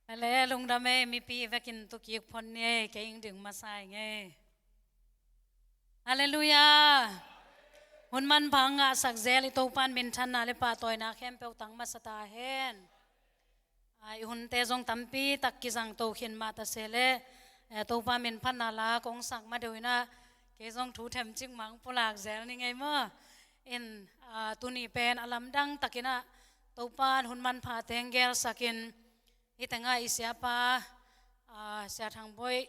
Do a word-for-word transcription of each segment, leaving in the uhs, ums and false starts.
Hale, lungdam ei, mipi vekin tukik phon ni ei, kei ing ding masa ing ei. Halleluiah. Hun manpha ngahsak zel i Topan minthanna le pahtawina khempeuh tang masa ta hen. A, i hunte zong tampi tak kizang to khin mah ta se le, eh, Topa minphatna la kong sak ma deuh inah, kei zong thu themcik mang pulak zel ni ngei maw. In, a, tuni pen a lamdang takinah Topan hun manpha teng gelsakin, hih tengah i siapa, a, Sia Thang Boih,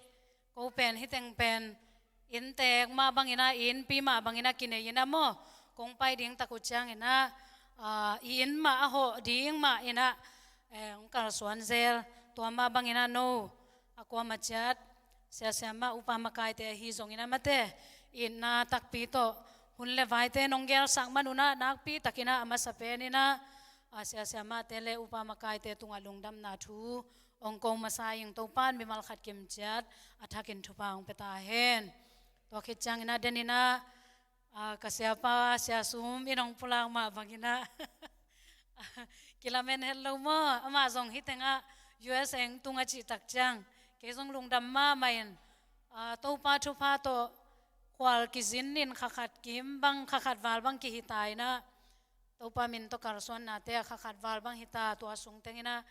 ko pen hih teng pen inntek mah banginah, i innpi mah banginah kinei inah maw, kong pai ding tak uh cianginah, a, i inn mah a hawh ding mah inah, eh, hong kalsuan zel. Tua mah banginah no a kuamah ciat, siasia mah upa makaite ahi zonginah mate, itna takpi tawh hun le vaite nong gelsak man unah nakpi takinah a masa peninah, a, siasia mahte le upa makaite tungah lungdamna thu hong ko masa ing. Topan mimal khat kim ciat a thakin thupha hong pia ta hen. Tua khit cianginah deninah, a, ka siapa Sia Sum in hong pulak mah banginah kilamen het lo maw. Amah zong hih tengah U S A hong tung a cih tak ciang, kei zong lungdam mahmah in, a, Topa thupha tawh khual kizin in kha khat kim bang, kha khat val bang kihi ta inah, Topa min tawh kalsuannate a kha khat val bang hi ta. Tua sung tenginah,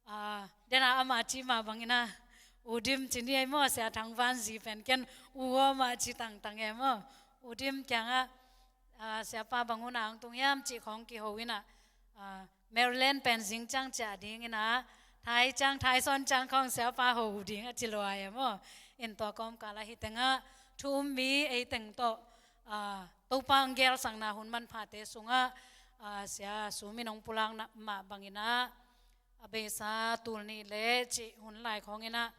a, dena amah cih mah banginah U Dim ci ni ei maw, Sia Thang Van zi pen ken U aw mah ci tangtang ei maw. U Dim kiangah, a, siapa bang hun a hong tung hiam cih khawng kiho inah, a, Maryland pen zing ciang ciah dinginah, Thai ciang, Thai sawn ciang khawng siapa ho uh ding a ci lua ei maw. In tua kawmkal ahi tengah thu um mi ei teng tawh, a, Topa hong gelsakna hun manphate sungah, a, Sia Sum in hong pulak mah banginah, a beisa tul nih le cih hun lai khawnginah,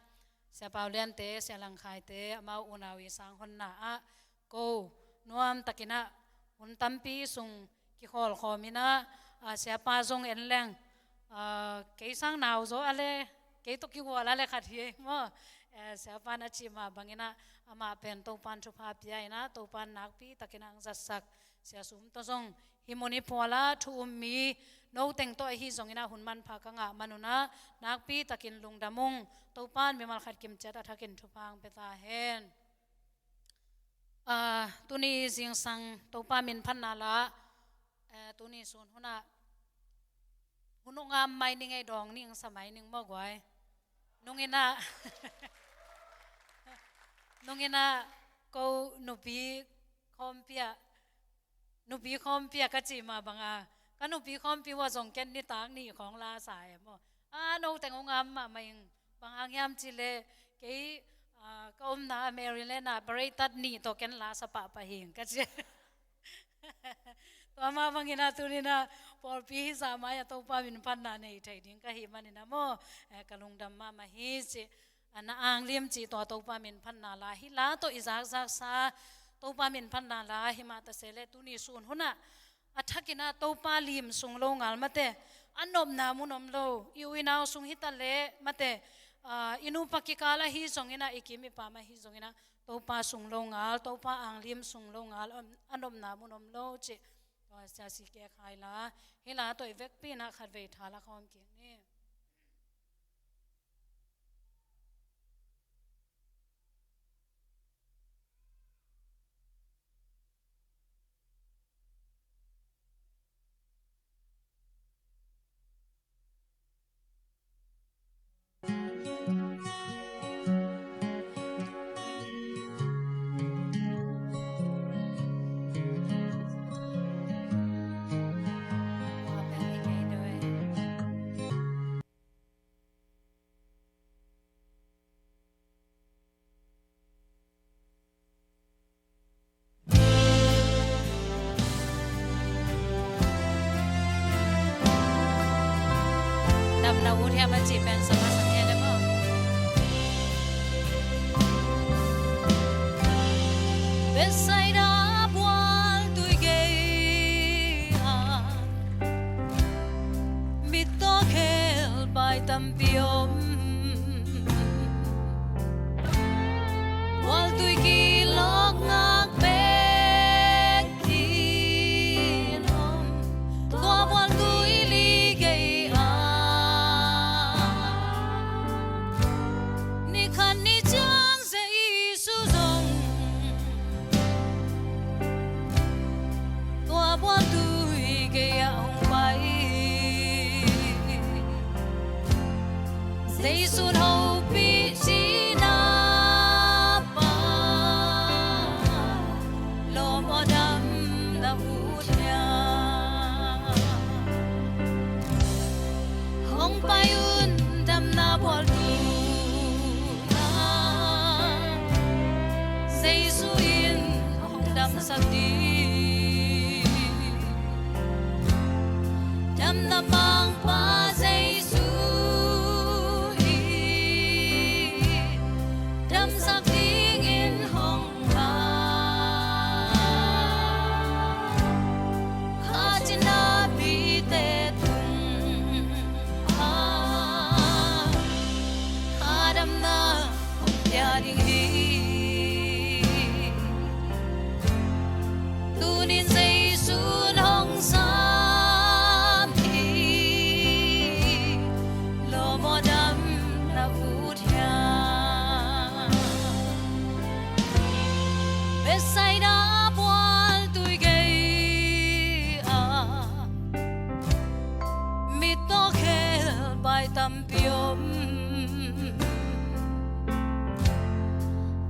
Sia Pau Liante, Sia Lang Khaite, amau unau i sang honna ah ko nuam takinah hun tampi sung kikhawl khawm inah, a, siapa zong en leng, a, kei sang nau zaw a le, kei tawh kigual a le khat hi ei maw. Eh, siapa na cih mah banginah, amah pen Topan thupha pia inah, Topan nakpi takinah hong zatsak Sia Sum tawh zong hih mun i phualah thu um mi no teng tawh ahi zonginah hun manpha ka ngah man unah nakpi takin lungdam ung. Topan mimal khat kim ciat a thakin thupha hong pia ta hen. A, tuni zingsang Topa minphatna la, eh, tuni sun hunah hun hong ngam mai ning ei, dawng ning sa mai ning maw guai. Nunginah, nunginah ko nupi khawmpi ah, nupi khawmpi ah ka cih mah banga, ka nupi khawmpi uh a zong ken nitak nih khawng la sa ei maw. A, no teng hong ngam mahmah ing, bang hang hiam cih leh kei, a, ka omna Maryland ah Bareitat nih tawh ken la sa pahpah hing ka ci. Tua mah banginah tuninah pawlpi hizah mai-ah Topa minphatna nei thei ding ka hih maninah maw, eh, ka lungdam mahmah hi ci. A, na anglim cih tua Topa minphatna la, hih la tawh i zakzaksa Topa minphatna la hi mah ta se leh tuni sun hunah a thakinah Topa lim sung lo ngal mate, a nopna mun om lo, i u i nau sung hi ta leh mate, a, i nupa kikal ahi zonginah, i kim i pam ahi zonginah Topa sung lo ngal, Topa anglim sung lo ngal, a nopna mun om lo cih tua Sia C K Khai la, hih la tawh i vekpi inah khatvei tha la khawm kik ni. Damna ut hiam a cih pen sama sam hiam le maw. Bethsaida bual tui gei-ah mit tawh khelpai tampi om. Bual tui kilawk ngak bek in om. Tua bual tui li gei-ah Zeisu in hopih cihna pan lawm aw, damna ut hiam? Hong pai un, damna bualtu, Zeisu in hong damsak ding. Damna mangpa Zeisu hi, damsak dingin hong pai. Khat in a mite tungah kha damna hong pia ding hi. Tuni-in Zeisu in hong sam hi, lawm aw, damna ut hiam? Bethsaida bualtui gei-ah mittaw khelbai tampi om.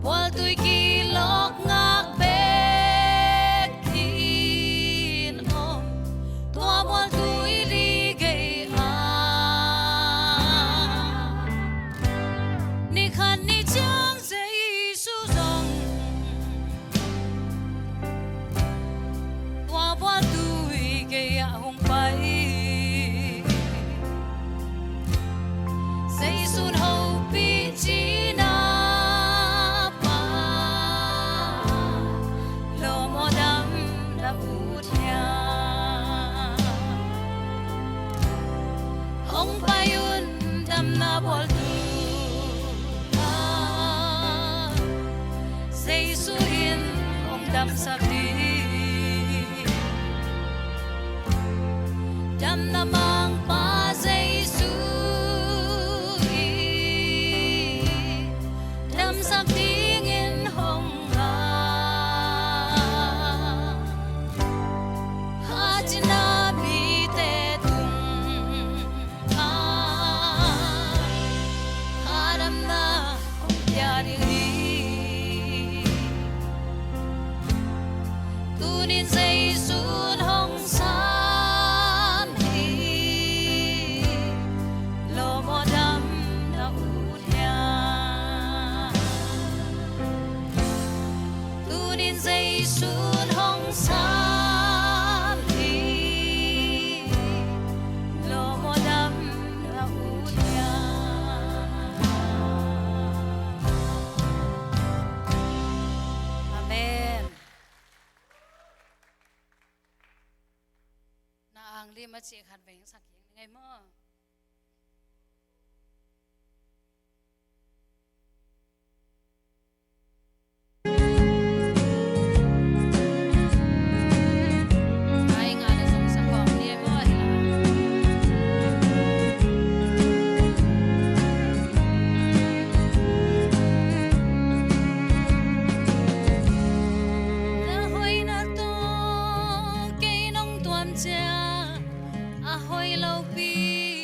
Bualtui kilawk ngak bek in om, tua bualtui li gei-ah ni khat ni ciang Zeisu zong tua bualtui gei-ah hong pai. Zeisu in hopih cihna pan lawm aw, damna ut hiam? Hong pai un, damna bualtu, Zeisu in hong damsak ding. Damna mangpa Zeisu hi, damsak dingin hong pai. Khat in a mite tungah kha damna hong pia ding hi. Tuni-in Zeisu in hong sam hi, lawm aw, damna ut hiam? Tuni-in Zeisu in hong sam hi, lawm aw, damna ut hiam? Amen. Na anglim a cih khat veng sak hiang ni ngei maw? Na hoihna tawh kei nong tuam ciang a hoih lopi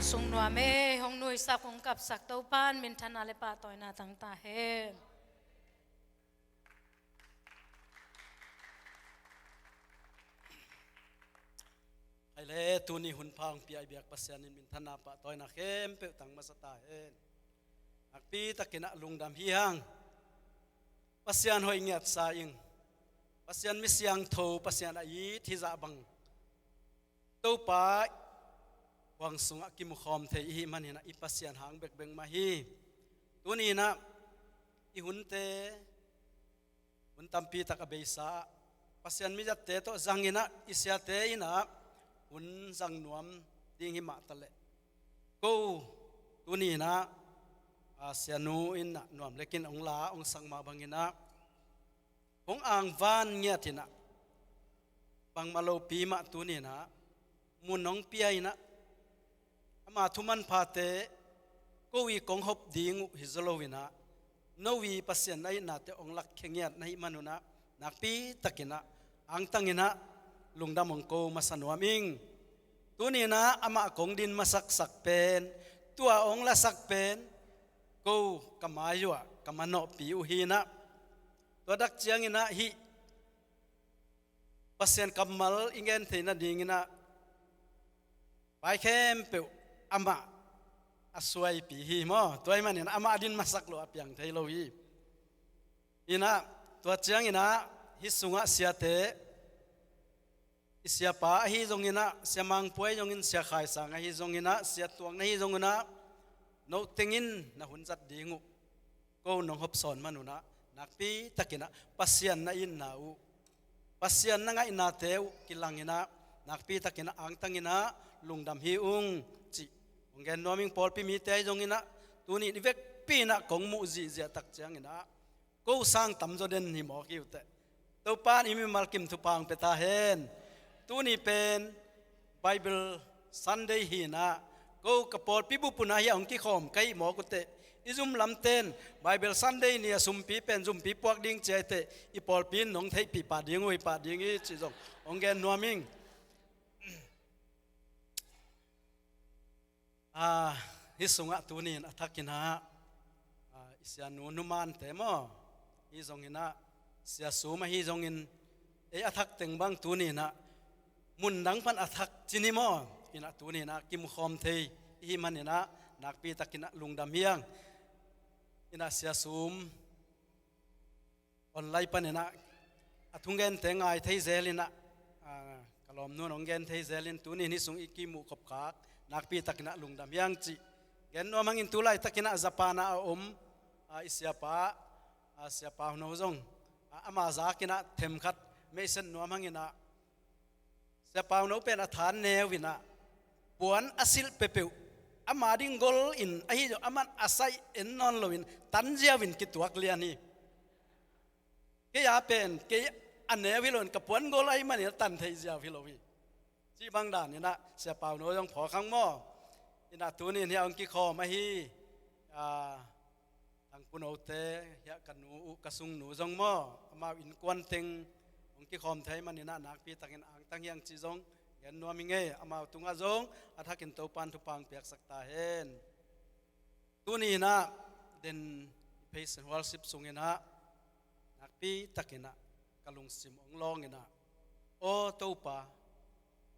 Sung nuam e, hong nuisak, hong kapsak Topa'n minthanna le pahtawina tang ta hen. Hai le, tuni hun pha hong pia i biak Pasian in minthanna pahtawina khempeuh tang masa ta hen. Nakpi takin ah lungdam hi hang. Pasian hoih ngiatsa ing. Pasian mi siangtho, Pasian a it hizah bang Topa huang sungah kimukhawm thei i hih manin ah i Pasian hang bekbek mah hi. Tuni-in ah i hunte, hun tampi tak a beisa ah Pasian mizatte tawh zangin ah i siate in ah hun zang nuam ding hi mah taleh, ko tuni-in ah, a, sianu in ah nuam lekin hong la, hong sak mah bangin ah hong angvan ngiatin ah, bangmah lopi mah tuni-in ah mun hong pia in ah, ama thu manphate ko i kong hop ding uh hi zaw loin ah, no i Pasian a itnate hong lakkhia ngiat na hih manun ah, nakpi takin ah angtangin ah lungdam hong ko masa nuam ing. Tuni-in ah amah kong din masaksak pen, tua hong lasak pen, ko ka mai uh ah ka manawhpi uh hi-in ah, tua dak ciangin ah hih Pasian kammal i gen theih nadingin ah vai khempeuh amah a suaipi hi maw. Tua ahih manin amah a din masak loh a piang thei lo hi. In ah tua ciangin ah hih sungah siate, i siapa ahi zongin ah, Sia Mang Pua ahi zongin, Sia Khai Sang ahi zongin ah, Sia Tuang na hi zongin ah, no tengin na hun zat ding uh ko nong hopsawn manun ah, nakpi takin ah Pasian na itna uh, Pasian na ngaihnate uh kilangin ah, nakpi takin ah angtangin ah lungdam hi ung cih hong gen nuam ing. Pawlpi mite ahi zongin ah, tuni-in i vekpi-in ah kong muh zihziah tak ciangin ah ko sang tamzaw den hi mawk hi uh teh. Topa'n i mimal kim thupha hong pia ta hen. Tuni pen Bible Sunday hi-in ah, ko ka pawlpi bup un ah hiah hong kikhawm ka hih mawk uh teh, i zum lamten Bible Sunday ni a sumpi pen zumpi puak ding ci-a hi teh, i pawlpi in nong theihpih pah ding uh hi pah ding hi cih zong hong gen nuam ing. A, hih sungah tuni-in a thakin ah, a, i sianu numante maw, hi zongin ah, Sia Sum ahi zongin, ei a thak teng bang tuni-in ah mundang pan a thak cin hi maw. In ah tuni-in ah kimukhawm thei i hih manin ah nakpi takin ah lungdam hi hang. In ah Sia Sum online panin ah a thugente ngai thei zelin ah, a, ka lawmnu'n hong gen thei zelin tuni-in hih sung i kimuh khopkhak nakpi takin ah lungdam hi hang cih gen nuam hangin, tu laitakin ah Japan ah a om, a, i siapa, a, Sia Pau No zong, a, ama zakin ah themkhat meisen nuam hangin ah, Sia Pau No pen a than neu-in ah, puan a silh peuhpeuh ama ding gol in ahi zong, aman a saih en nawn loin tan ziau-in kituak lian hi. Kei a pen, kei a neu hi loin ka puan gol ahih manin a tan theih ziau hi lo hi. Cih bang danin ah Sia Pau No zong phawk hang maw. In ah tuni-in hiah hong kikhawm ahi, a, Thang Pu Note, hiah ka nu uh, ka sungnu zong maw, amau innkuan teng hong kikhawm thei manin ah nakpi takin angtang hi hang cih zong gen nuam ing ei. Amau tungah zong a thakin Topa'n thupha hong piaksak ta hen. Tuni-in ah den i praise and worship sungin ah nakpi takin ah ka lungsim hong lawngin ah, aw Topa,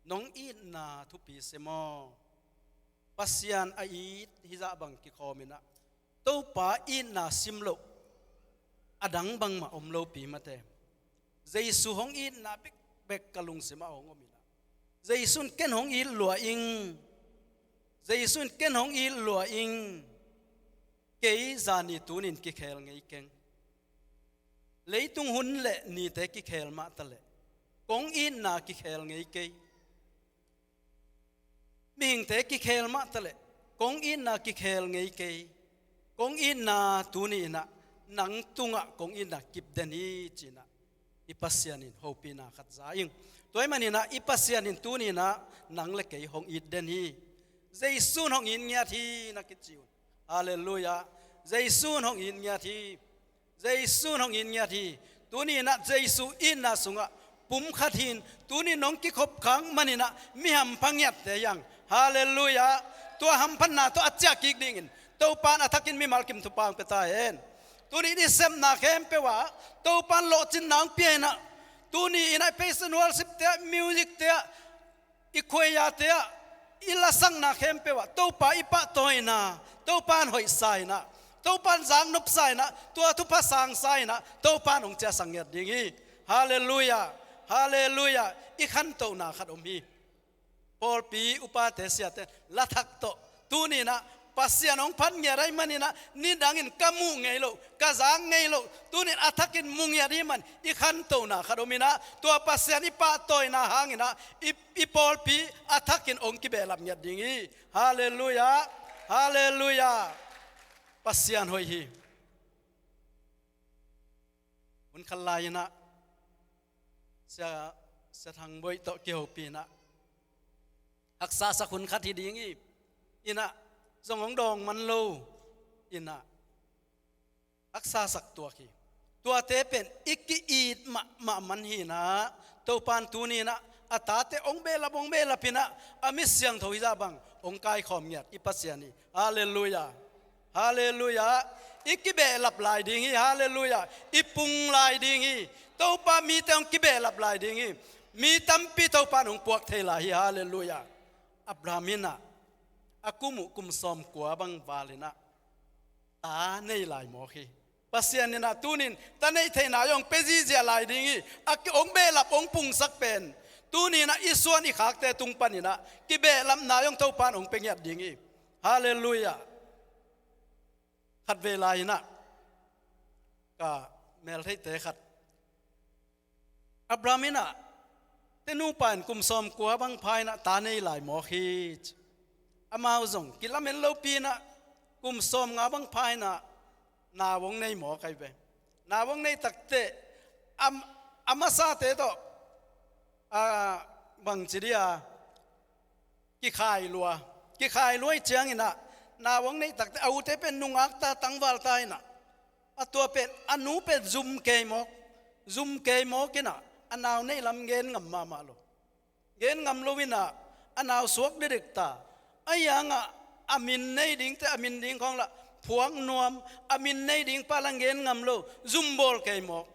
nong itna thupi sim aw. Pasian a it hizah bang kikhawmin ah, Topa itna sim loh a dang bangmah om lopi mate. Jesu hong itna bekbek ka lungsimah hong omin ah, Jesu in ken hong it lua ing. Jesu in ken hong it lua ing. Kei zani tunin kikhel ngei keng. Leitung hun le nite kikhel mah taleh kong itna kikhel ngei kei. Mihingte kikhel mah taleh kong itna kikhel ngei kei. Kong itna tuni-in ah nang tungah kong itna kip den hi ci-in ah i Pasian in hopihna khat za ing. Tua ahih manin ah i Pasian in tuni-in ah nang le kei hong it den hi. Jesu in hong it ngiat hi na kici un. Halleluiah. Jesu in hong it ngiat hi. Jesu in hong it ngiat hi. Tuni-in ah Jesu itna sungah pumkhat hi-in, tuni nong kikhop khak manin ah mi hampha ngiatte hi hang. Halleluiah. Tua hamphatna tawh a ciah kik dingin Topa in a thakin mimal kim thupha hong pia ta hen. Tuni in i sepna khempeuh ah Topa in lawhcinna hong pia in ah, tuni in ah i praise and worship te ah, music te ah, i khuaia te ah, i lasakna khempeuh ah Topa i pahtawina, Topa in hoihsa in ah, Topa in zaknopsa in ah, tua thupha sangsa in ah Topa in hong ciahsak ngiat ding hi. Halleluiah. Halleluiah. I khantohna khat om hi. Pawlpi upate siate lathak tawh tuni in ah Pasian hong phat ngiat ahih manin ah, nidangin ka muh ngei loh, ka zak ngei loh, tuni in a thakin mu ngiat ahih man i khantohna khat om in ah, tua Pasian i pahtawina hangin ah i, i pawlpi a thakin hong kibehlap ngiat ding hi. Halleluiah. Halleluiah. Pasian hoih hi. Hun khat lai in ah Sia, Sia Thang Boih tawh kihopih in ah, haksa sak hun khat hi ding hi. In ah zong hong dawng man lo. In ah haksa sak tuak hi. Tuate pen i ki-it mahmah man hi in ah, Topa in tuni in ah a tate hong behlap, hong behlap in ah, a mi siangtho hi zah bang hong kaikhawm ngiat i Pasian hi. Halleluiah. Halleluiah. I kibehlap lai ding hi. Halleluiah. I pung lai ding hi. Topa mite hong kibehlap lai ding hi. Mi tampi Topa in hong puak thei lai hi. Halleluiah. Abraham in ah a kum uh kum sawmkua bang val in ah ta nei lai mawk hi. Pasian in ah tuni in ta neih theihna hong pia ziahziah lai ding hi. A ki hong behlap, hong pungsak pen tuni in ah i suan i khakte tung panin ah kibehlapna hong Topa in hong pia ngiat ding hi. Halleluiah. Khatvei lai in ah ka meltheihte khat, Abraham in ah, te nupa in kum sawmkua bang pha in ah ta nei lai mawk hi ci. Amau zong kilamen lopi in ah kum sawmnga bang pha in ah nau hong nei mawk ahi ve. Nau hong nei takteh a, a masate tawh, a, bangci dia, kikhai lua. Kikhai lua ih ciangin ah nau hong neih takteh a ute pen nungak ta, tangval ta in ah, a tua pen a nu pen zum kei mawk. Zum kei mawk in ah a nau neih lam gen ngam mahmah lo. Gen ngam lo in ah a nau suak dekdek ta. Ahi hang ah a min nei dingte, a min ding khawng lah phuak nuam, a min nei ding pa lah gen ngam lo. Zum bawl kei mawk.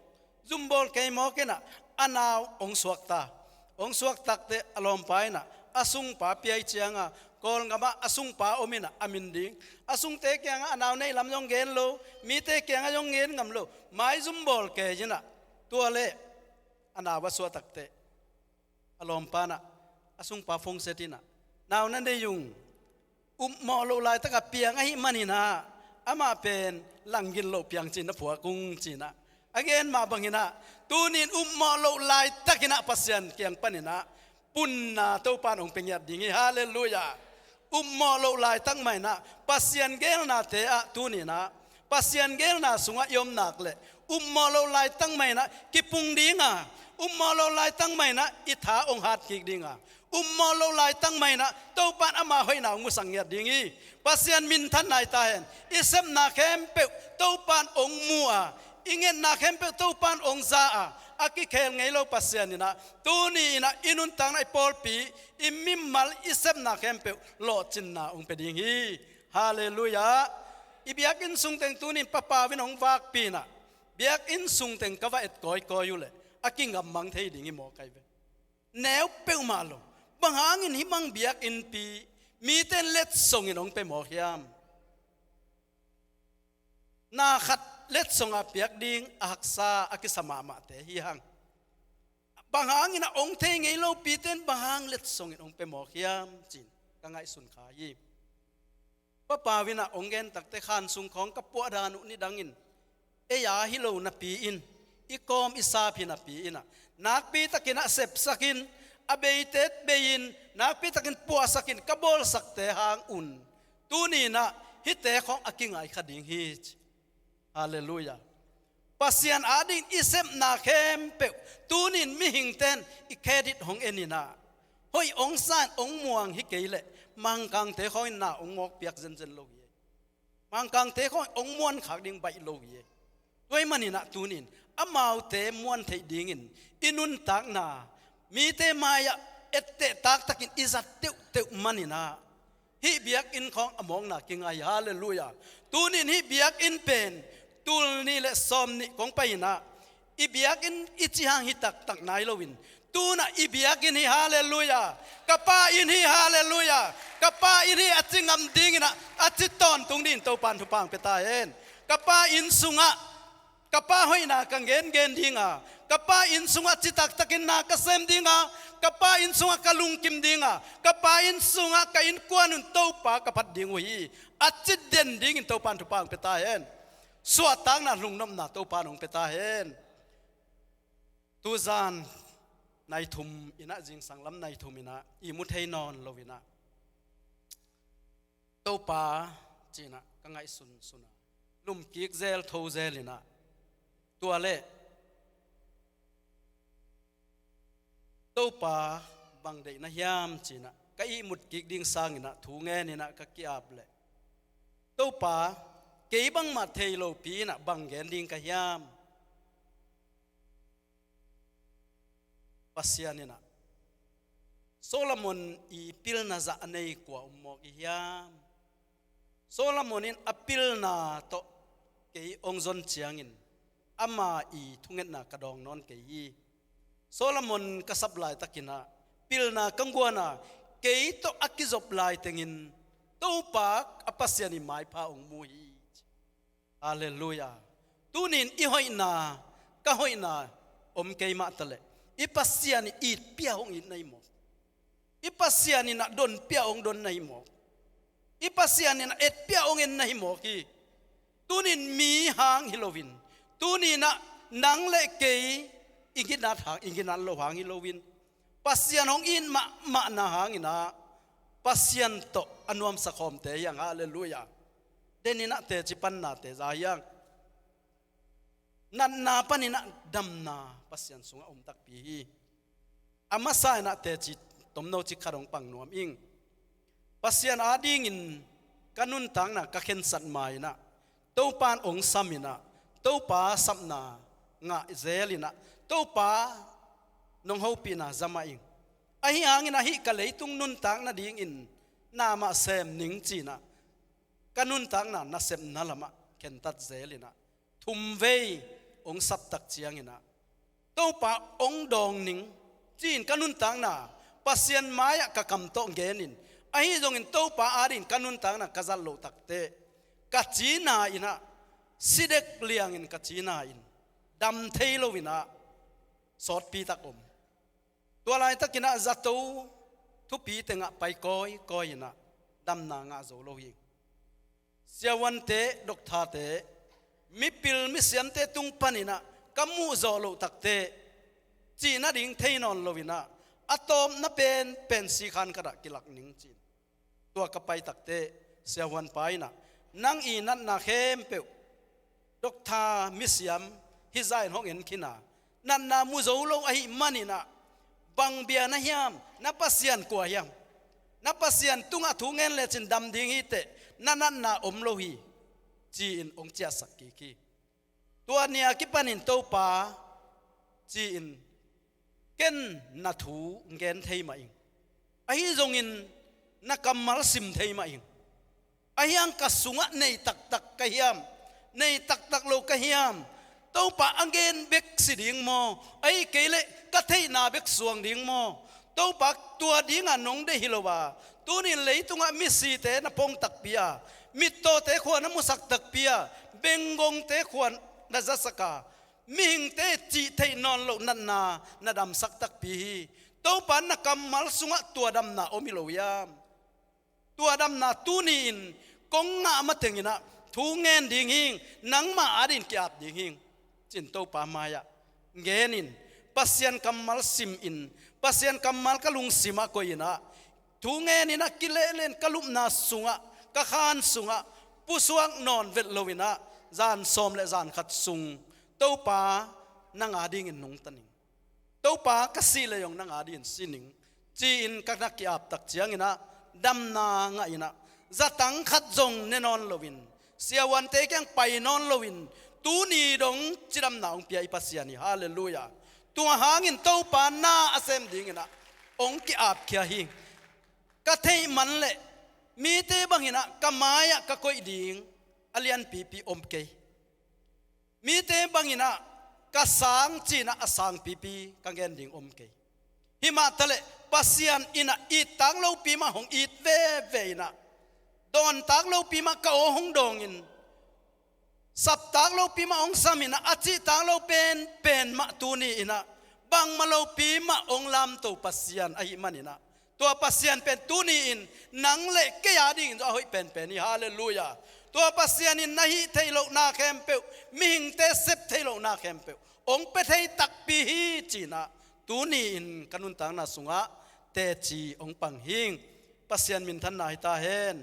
Zum bawl kei mawk in ah a nau hong suak ta. Hong suak takteh a lawmpa in ah a sungpa pia ih ciang a, Kawlgam ah a sungpa om in ah a min ding, a sungte kiang ah a nau neih lam zong gen lo, mite kiang ah zong gen ngam lo. Maizum bawl kei in ah tua leh a nau a suah takteh a lawmpa in ah a sungpa phone set in ah, nau na nei ung, upmawh loh laitak a piang ahih manin ah amah pen langgil loh piang ci-in na phuak ung ci-in ah a gen mah bangin ah, tuni in upmawh loh laitak in ah Pasian kiang panin ah punna Topa in hong pia ngiat ding hi. Halleluiah. Upmawh loh laitak mah in ah Pasian geelnate ah tuni in ah, Pasian geelna sungah i om nak leh, upmawh loh laitak mah in ah kipung ding a, upmawh loh laitak mah in ah i tha hong hat kik ding a, upmawh loh laitak mah in ah Topa in ama hoihna hong musak ngiat ding hi. Pasian minthanna hi ta hen. I sepna khempeuh Topa in hong mu a, i ngetna khempeuh Topa in hong za a, a kikhel ngei lo Pasian in ah tuni in ah i nuntakna, i pawlpi, i mimal, i sepna khempeuh lawhcinna hong pia ding hi. Halleluiah. I biakinn sung teng tuni in Pa Pau in hong vakpih in ah, biakinn sung teng ka va et kawikawi uh leh a kingammang thei ding hi mawk ahi ve. Neu peuhmah lo. Bang hangin hih bang biakinnpi mite in letsong in hong pia mawk hiam? Na khat letsong a piak ding a haksa a kisa mahmahte hi hang. Bang hangin a hong thei ngei lopite in bang hang letsong in hong pia mawk hiam ci-in ka ngaihsun kha hi. Pa Pau in ah hong gen takteh khan sung khawng ka puah dan uh nidangin ei a hi lo napi-in, i kawm i sap hi napi-in ah, nakpi takin ah sepsak in, a beite bei in, nakpi takin puahsak in ka bawlsakte hang un tuni in ah hihte khawng a kingai kha ding hi ci. Halleluiah. Pasian adingin i sepna khempeuh tuni in mihingte in i credit hong en in ah, hoih hong sa in hong muang hi kei leh Mangkangte khawng in na hong mawk piak zenzen lo hi. Mangkangte khawng in hong muan khak ding baih lo hi. Tua ahih manin ah tuni in amaute muan theih dingin i nuntakna mite mai-ah etteh taktakin i zat teuhteuh manin ah, Hih biakinn khawng a mawkna kingai. Halleluiah. Tunin hih biakinn pen tul nih le sawm nih kong pai inah, i biakinn i cih hang hi taktak nai loin, tunah i biakinn hi. Halleluiah. Ka pa inn hi. Halleluiah. Ka pa inn hi a ci ngam dinginah, a ci tawntung dingin Topan thupha hong pia ta hen. Ka pa inn sungah ka pa hoihna ka gengen dinga, ka pa inn sungah citaktakin na ka sem dinga, ka pa inn sungah ka lungkim dinga, ka pa inn sungah ka innkuan un Topa ka phat ding uh hi, a ci den dingin Topan thupha hong pia ta hen. Suahtakna, lungnopna Topan hong pia ta hen. Tuzan nai thum inah, zingsang lam nai thum inah, ihmu thei nawn lo inah, Topa cinah ka ngaihsun suna, lumkik zel tho zel inah, tua le Topa bang deihna hiam cinah ka ihmut kik ding sanginah thu ngen inah ka ki-ap leh, Topa, kei bangmah thei lopi inah bang gen ding ka hiam? Pasian inah, Solomon i pilna zah a nei kua om mawk i hiam? Solomon in a pilna tawh kei hong zon ciangin ama i thungetna ka dawng nawn kei hi. Solomon ka sap laitakinah, pilna ka guana kei tawh a kizop laitengin Topa a Pasian i maipha hong mu hi. Halleluiah. Tunin i hoihna, ka hoihna om kei mah taleh, i Pasian in it pia hong it na hi mawk. I Pasian inah don pia hong don na hi mawk. I Pasian inah et pia hong en na hi mawk hi. Tunin mi hang hi loin, tuninah nang le kei i ginat hang, i ginat lo hang hi loin, Pasian hong it mahmahna hanginah Pasian tawh a nuamsa khawmte hi hang. Halleluiah. Deninah teci pannate za hi hang. Natna paninah damna Pasian sungah om takpi hi. A masa inah teci tomno cik khat hong pang nuam ing. Pasian adingin ka nuntakna ka khensat ma inah, Topan hong sam inah, Topa sapna ngah zel inah, Topa nong hopihna za mah ing. Ahi hangin ahi ka leitung nuntak nadingin na mah sem ning cinah, ka nuntakna nasepna lamah khentat zel inah, thumvei hong saptak cianginah, Topa hong dawng ning ci-in ka nuntakna Pasian mai-ah ka kam tawh genin, ahi zongin Topa adingin ka nuntakna ka zat loh takteh, ka cina inah, sidek liangin ka cina in, dam thei lo inah sawtpi tak om. Tua laitakinah zato thupi tengah pai kawikawi inah damna ngah zo lo hi. Siavuante, dokthate, mipil misiamte tung paninah ka muh zawh loh takteh, cih nading thei nawn lo inah, a tawpna penpen sikhan khatah kilak ning ci-in, tua ka pai takteh, siavuanpa inah, nang i natna khempeuh, doktha, misiam, hih zah in hong en khin a, natna mu zo lo ahih maninah, bang bia na hiam, na Pasian kua hiam? Na Pasian tungah thu ngen lecin dam ding hi teh, na natna om lo hi, ci-in hong ciahsak kik hi. Tua ni a kipanin Topa ci-in ken na thu gen thei mah ing. Ahi zongin na kammal sim thei mah ing. Ahi hang ka sungah nei taktak ka hiam, nei taktak lo ka hiam? Topa a gen bek si ding maw? Ahi kei leh ka theihna bek suang ding maw? Topa, tua dinga nong deih hi lo a, tunin leitungah misite na pong takpi a, mittawte khua na musak takpi a, benggongte khua na zasak a, mihingte cih theih nawn loh natna na damsak takpi hi. Topa, na kammal sungah tua damna om hi lo hiam? Tua damna tuni-in kong ngah matenginah thu ngen ding hing, nangma adin ki-ap ding hing, ci-in Topa mai-ah ngenin, Pasian kammal simin, Pasian kammal ka lungsimah koihinah, thu ngeninah kilehlen ka lupna sungah, ka khan sungah pusuak nawn vet loinah, zan sawm le zan khat sung Topa nang adingin nungta ning. Topa, ka sih leh zong nang adin si ning, ci-in ka na ki-ap tak cianginah, damna ngah inah, zatang khat zong ne nawn loin, siavuante kiang pai nawn loin, tuni dong cidamna hong pia i Pasian hi. Halleluiah. Tua hangin Topa na a sem dinginah hong ki-apkhia hi. Ka theih man leh Mite bangin ah ka mai-ah ka koih ding a lianpipi om kei. Mite bangin ah ka sang ci-in ah a sangpipi ka gen ding om kei. Himah taleh Pasian in ah ittak lopi mah hong it veve in ah, dawntak lopi mah ka aw hong dawngin, saptak lopi mah hong samin ah, a cihtak lo penpen mah tuni in ah bangmah lopi mah hong lamto Pasian ahih manin ah, tua Pasian pen tuni-in nang le kei a dingin zong a hoih penpen hi. Halleluiah. Tua Pasian in na hih theih lohna khempeuh, mihingte sep theih lohna khempeuh hong pia thei takpi hi ci-in ah tuni-in ka nuntakna sungah teci hong pang hing. Pasian minthanna hi ta hen.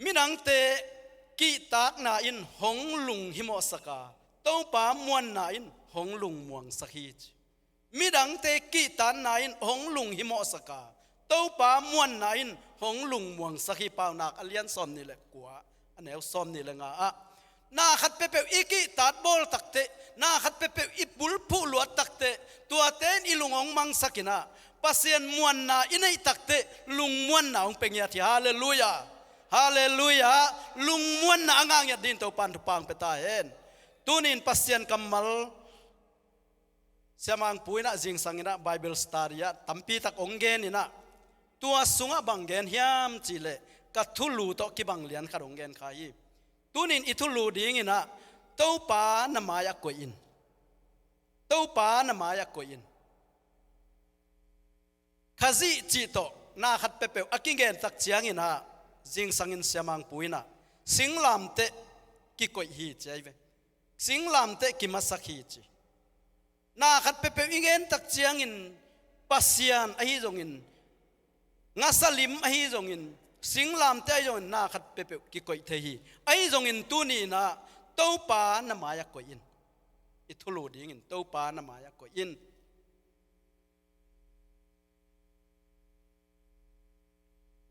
Midangte kihtakna in hong lunghimawhsak a, Topa muanna in hong lungmuangsak hi ci. Midangte kihtakna in hong lunghimawhsak a, Topa muanna in hong lungmuangsak hi. Paunak a lian sawmnih le kua, a neu sawmnih le nga ah, na khat peuhpeuh i kihtak bawl takteh, na khat peuhpeuh i bulphuh luat takteh, tuate in i lung hong mangsak in ah, Pasian muanna i neih takteh lungmuanna hong pia ngiat hi. Halleluiah. Halleluiah. Lungmuanna a ngah ngiat dingin Topa'n thupha hong pia ta hen. Tuni-in Pasian kammal Sia Mang Pu in ah zingsang in ah Bible study ah tampi tak hong gen in ah, tua sungah bang gen hiam cih leh ka thulu tawh kibang lian khat hong gen kha hi. Tuni-in i thulu dingin ah Topa na mai-ah koih in. Topa na mai-ah koih in. Khazih cih tawh na khat peuhpeuh a kigen tak ciangin ah, zingsangin Sia Mang Pu in ah singlamteh kikoih hi ci ahi ve. Singlamteh kimasak hi ci. Na khat peuhpeuh i gen tak ciangin Pasian ahi zongin, ngasa lim ahi zongin, singlamteh ahi zongin na khat peuhpeuh kikoih thei hi. Ahi zongin tuni in ah Topa na mai-ah koih in. I thulu dingin Topa na mai-ah koih in.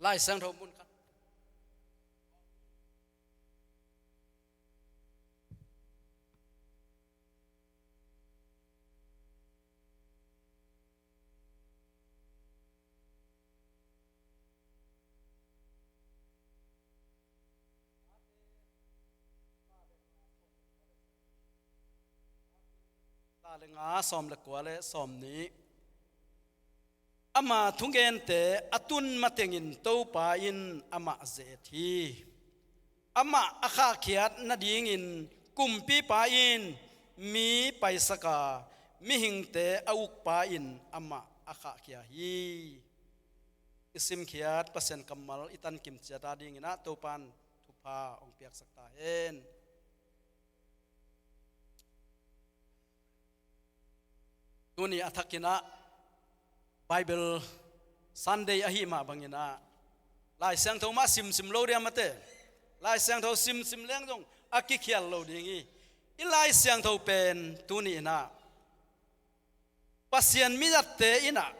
Lai Siangtho mun khat. Za le nga, sawm le kua le sawm nih. Ama thugente a tun matengin Topa in amah ze-et hi. Amah a khahkhiat nadingin kumpipa in mi paisak a, mihingte a ukpa in amah a khahkhia hi. I simkhiat Pasian kammal i tankim ciat a dingin ah Topa'n thupha hong piaksak ta hen. Tuni a thakin ah Bible Sunday ahih mah bangin ah Lai Siangtho mah simsim lo diam a te. Lai Siangtho simsim leng zong a kikhial lo ding hi. I Lai Siangtho pen tuni in ah Pasian mizatte in ah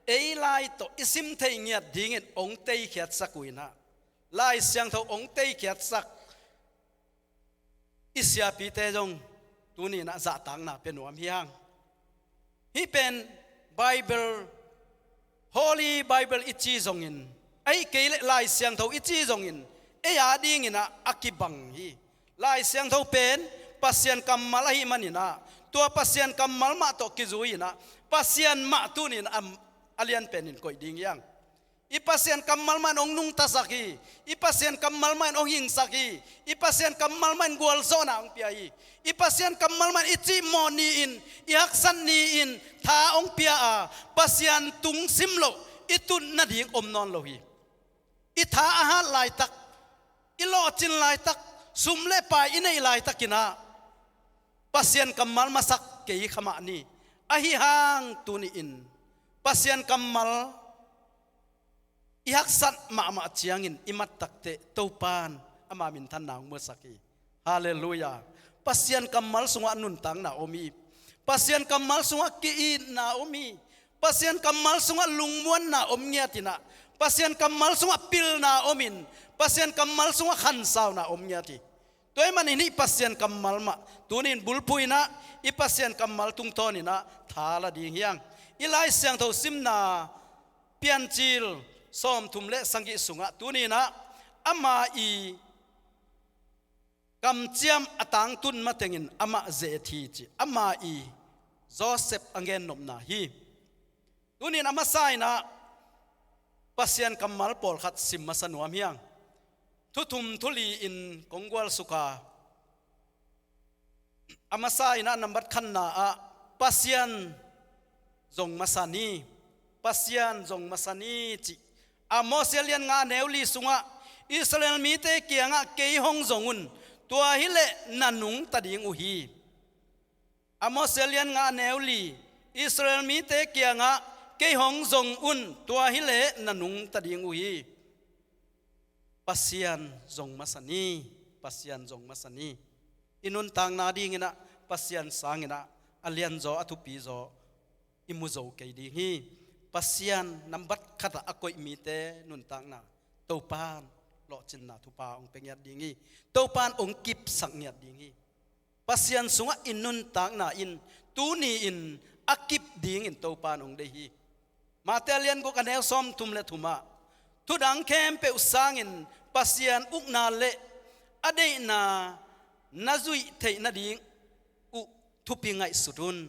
ei lai tawh i sim thei ngiat dingin hong teikhiatsak uh in ah, Lai Siangtho hong teikhiatsak i siapite zong tuni in ah zahtakna pia nuam hi hang. Hih pen Bible, Holy Bible i ci zongin, ahih kei leh Lai Siangtho i ci zongin, ei a dingin ah a kibang hi. Lai Siangtho pen Pasian kammal ahih manin ah, tua Pasian kammal mah tawh kizui in ah Pasian mah tuni in ah a lian penin koih ding hi hang. I Pasian kammal mah in hong nungtasak hi. I Pasian kammal mah in hong hingsak hi. I Pasian kammal mah in gualzawhna hong pia hi. I Pasian kammal mah in i cihmawh ni-in, i haksat ni-in tha hong pia a, Pasian tung sim loh i tut nading om nawn lo hi. I tha a hat laitak, i lawhcin laitak, sum le pai i neih laitakin ah Pasian kammal masak kei kha mah ni. Ahi hang tuni in Pasian kammal i haksat mahmah ciangin i mat takteh Topa'n ama minthanna hong musak hi. Halleluiah. Pasian kammal sungah nuntakna om hi. Pasian kammal sungah ki-itna om hi. Pasian kammal sungah lungmuanna om ngiat in ah, Pasian kammal sungah pilna om in, Pasian kammal sungah khansauna om ngiat hi. Tua ahih manin hih Pasian kammal mah tuni in bulphuh in ah, i Pasian kammal tungtawn in ah tha la ding hi hang. I Lai Siangtho simna Piancil sawmthum le sagih sungah tuni-in ah ama i kamciam a tangtun matengin amah ze-et hi ci, ama i Joseph a gennopna hi. Tuni-in a masa-in ah Pasian kammal pawlkhat sim masa nuam hi hang. Thuthum thuli-in kong gualsuk a, a masa-in ah nambat khatna ah Pasian zong masa ni, Pasian zong masa ni ci. Amos a lian nga a neu li sungah Israel mite kiangah kei hong zong un, tua hileh na nungta ding uh hi. Amos a lian nga a neu li, Israel mite kiangah kei hong zong un, tua hileh na nungta ding uh hi. Pasian zong masa ni, Pasian zong masa ni. I nuntakna dingin ah Pasian sangin ah a lianzaw, a thupizaw i mu zo kei ding hi. Pasian nambat khatah a koih mite nuntakna Topan lawhcinna thupha hong pia ngiat ding hi. Topan hong kipsak ngiat ding hi. Pasian sungah i nuntakna in tuni-in a kip dingin Topan hong deih hi. Mate a lian guk a neu sawmthum le thumah, thu dang khempeuh sangin Pasian ukna le a deihna na zuih theih nading uh thupi ngaihsut un.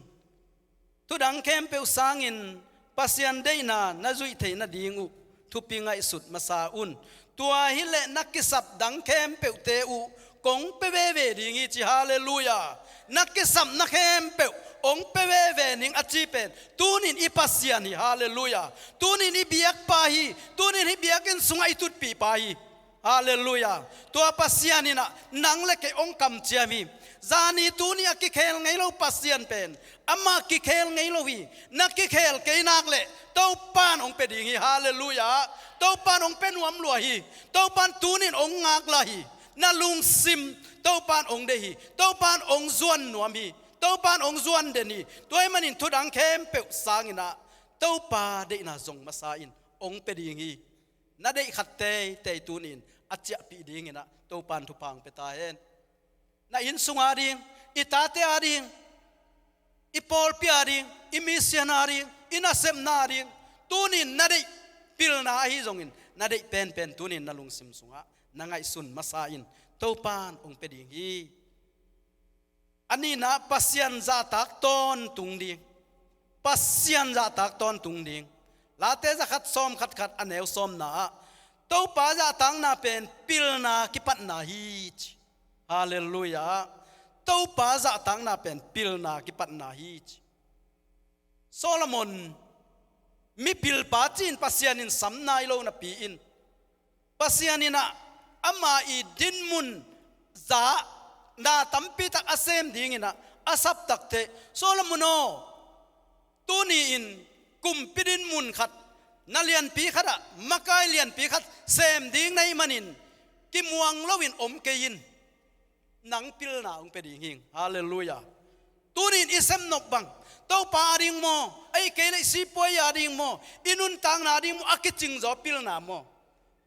Thu dang khempeuh sangin Pasian deihna na zuih theih nading uh thupi ngaihsut masa un. Tua hileh na kisap dang khempeuhte uh kong pia veve ding hi ci. Halleluiah. Na kisapna khempeuh hong pia veve ning a ci pen tunin i Pasian hi. Halleluiah. Tunin i biakpa hi. Tunin hih biakinn sungah i tutpihpa hi. Halleluiah. Tua Pasian in ah nang le kei hong kamciam hi. Zani tuni a kikhel ngei lo Pasian pen amah kikhel ngei lo hi. Na kikhel kei nak leh Topan hong pia ding hi. Halleluiah. Topan hong pia nuam lua hi. Topan tunin hong ngakla hi. Na lungsim Topan hong deih hi. Topan hong zuan nuam hi. Topan hong zuan den hi. Tua ahih manin thu dang khempeuh sangin ah Topa deihna zong masa in hong pia ding hi. Na deih khat teitei tunin a ciahpih dingin ah Topan thupha hong pia ta hen. Na inn sung ading, i tate ading, i pawlpi ading, i mission ading, i nasepna ading, tunin na deih pilna ahi zongin na deih penpen tunin na lungsim sungah na ngaihsun masa in Topan hong pia ding hi. A nihna, Pasian zahtak tawntung ding. Pasian zahtak tawntung ding. Late zakhat sawmkhat khat a neu sawmna ah Topa zahtakna pen pilna kipatna hi ci. Halleluiah. Topa zahtakna pen pilna kipatna hi ci. Solomon mipilpa ci-in Pasian in sam nai lo napi-in Pasian in ah ama i dinmun zah na tampitak a sem dingin ah a saptakteh, Solomon aw, tuni-in kumpi dinmun khat, na lianpi khatah makai lianpi khat sem ding na hih manin kimuang loin om kei in. Nang pilna hong pia ding hing. Halleluiah. Tunin i semnop bang Topa ading maw, ahih kei leh sipuai ading maw, i nuntakna ading maw, a kicingzaw pilna maw,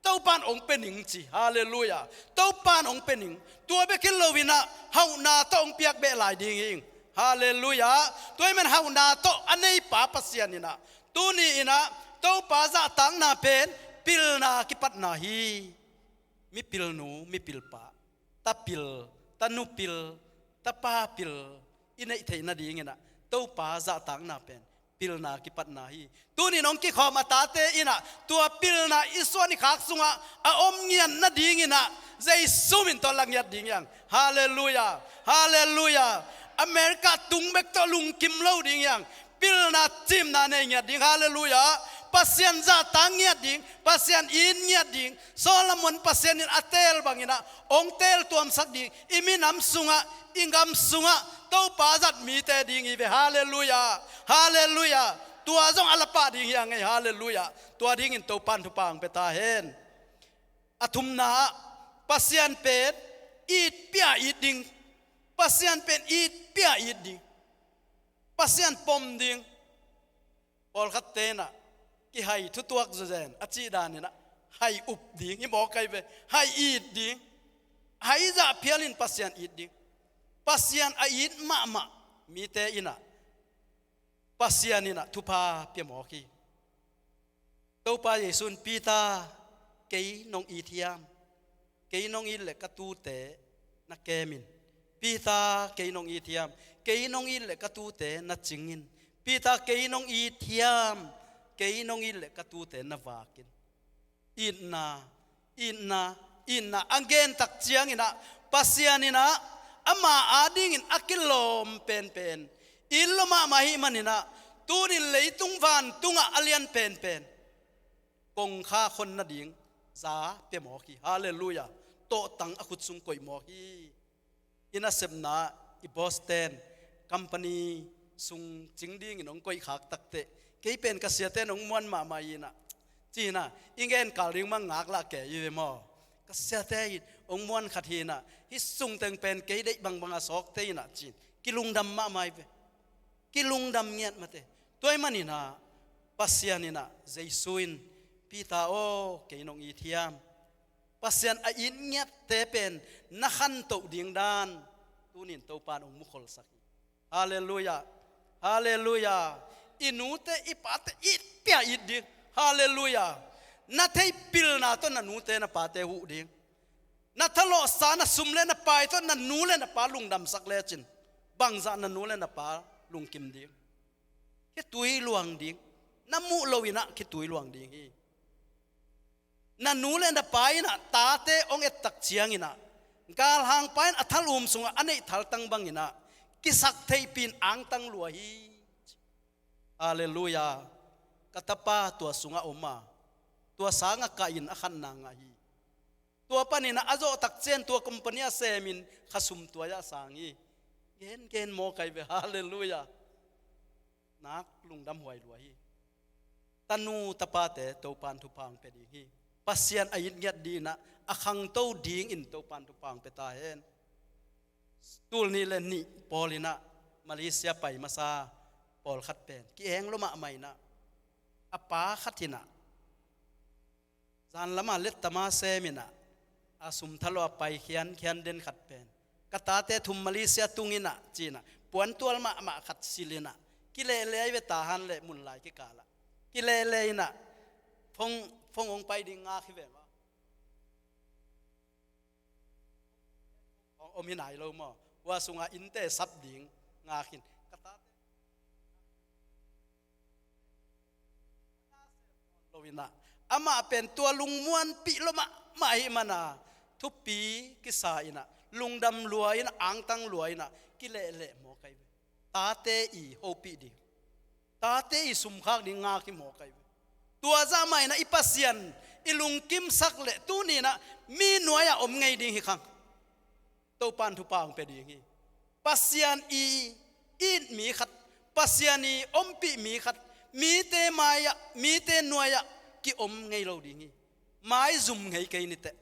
Topan hong pia ning ci. Halleluiah. Topan hong pia ning. Tua bek hi loin ah hauhna tawh hong piak beh lai ding hing. Halleluiah. Tua ahih man hauhna tawh a neipa Pasian in ah tuni-in ah Topa zahtakna pen pilna kipatna hi. Mipilnu, mipilpa, tapil, tanupil, tapapil i neih theih nadingin ah Topa zahtakna pen pilna kipatna hi. Tunin hong kikhawm a tate in ah tua pilna i suan i khak sungah a om ngiat nadingin ah Jesu min tawh la ngiat ding hi hang. Halleluiah. Halleluiah. America tung bek tawh lungkim lo ding hi hang. Pilna cimna nei ngiat ding. Halleluiah. Pasian zahtak ngiat ding. Pasian it ngiat ding. Solomon Pasian in a teel bangin ah hong teel tuamsak ding. I minam sungah, i gam sungah Topa zat mite ding hi ve. Halleluiah. Halleluiah. Tua zong a la pah ding hi hang ei. Halleluiah. Tua dingin Topan thupha hong pia ta hen. A thumna ah Pasian pen it pia it ding. Pasian pen it pia it ding. Pasian pom ding. Pawlkhatte in ah kihai thutuak zawzen a cih danin ah hai up ding hi mawk ahi ve. Hai it ding. Hai zah phialin Pasian it ding. Pasian a it mahmah mite in ah Pasian in ah thupha pia mawk hi. Topa Jesu in, "Peter, kei nong it hiam? Kei nong it leh ka tuute na kem in. Peter, kei nong it hiam? Kei nong it leh ka tuute na cing in. Peter, kei nong it hiam? Kei nong it leh ka tuute na vak in." Itna, itna, itna a gen tak ciangin ah, Pasian in ah ama adingin a kilawm penpen, it lua mahmah ahih manin ah, tunin leitung vantungah a lian penpen kongkhak hon nading za pia mawk hi. Halleluiah. Tawhtang a khut sung koih mawk hi. I nasepna, i boss ten company sung cing dingin hong koihkhak takteh, kei pen ka siate in hong muan mahmah hi in ah, ci-in ah, i gen kal ding mah ngak lah kei hi ve maw. Ka siate in hong muan khat hi in ah, hih sung teng pen kei deih bangbang a sawkte in ah, ci-in kilungdam mahmah hi ve. Kilungdam ngiat mate. Tua ahih manin ah, Pasian in ah, Jesu in, "Peter aw, kei nong it hiam?" Pasian a it ngiatte pen na khantoh ding dan tunin Topa in hong mukholsak hi. Halleluiah. Halleluiah. I nute, i pate it pia it ding. Halleluiah. Na theih pilna tawh na nute na pate huh ding. Na thalawhsa, na sum le na pai tawh na nu le na pa lungdamsak lecin, bangzah na nu le na pa lungkim ding? Khitui luang ding. Na muh lo in ah khitui luang ding hi. Na nu le na pa in ah tate hong et tak ciangin ah, galhangpa in a thal um sungah a neih thaltang bangin ah, kisaktheihpih in angtang lua hi. Halleluiah. Ka tapa tua sungah om a, tua sangah kah in a khanna ngah hi. Tua panin ah a zawh tak ciang tua company a semin khasum tua ah sang hi. Gen, gen mawk hi ve. Halleluiah. Nak lungdam huai lua hi. Tanu tapate Topa in thupha hong pia ding hi. Pasian a it ngiat dingin ah, a khangto dingin Topa in thupha hong pia ta hen. Tul nih le nih pawl in ah Malaysia pai masa pawlkhat pen ki-eng lua mahmah in ah, a pa khat in ah, zan lamah lettama sem in ah, a sum thalawh a pai khiankhian den khat pen, "Ka tate thum Malaysia tung in ah," ci-in ah, puantual mahmah khat silh in ah, kilehleh hi ve, Tahan le Munlai kikal ah. Kilehleh in ah, phone, phone hong pai ding ngak hi ve maw. Om hi nai lo maw. Hua sungah innte sap ding ngak in. Ka tate lo in ah, amah pen tua lungmuanpih lua mahmah ahih manin ah, thupi kisa in ah, lungdam lua in ah, angtang lua in ah, kilehleh mawk hi ve. Tate i hopih ding, tate i sumkhak ding ngak hi mawk hi ve. Tua zah mah in ah i Pasian i lungkimsak leh tuni in ah mi nuai-ah om ngei ding hi khang. Topa in thupha hong pia ding hi. Pasian i it mi khat, Pasian i ompih mi khat, mite mai-ah, mite nuai-ah ki-om ngei lo ding hi. Maizum ngei kei ni teh.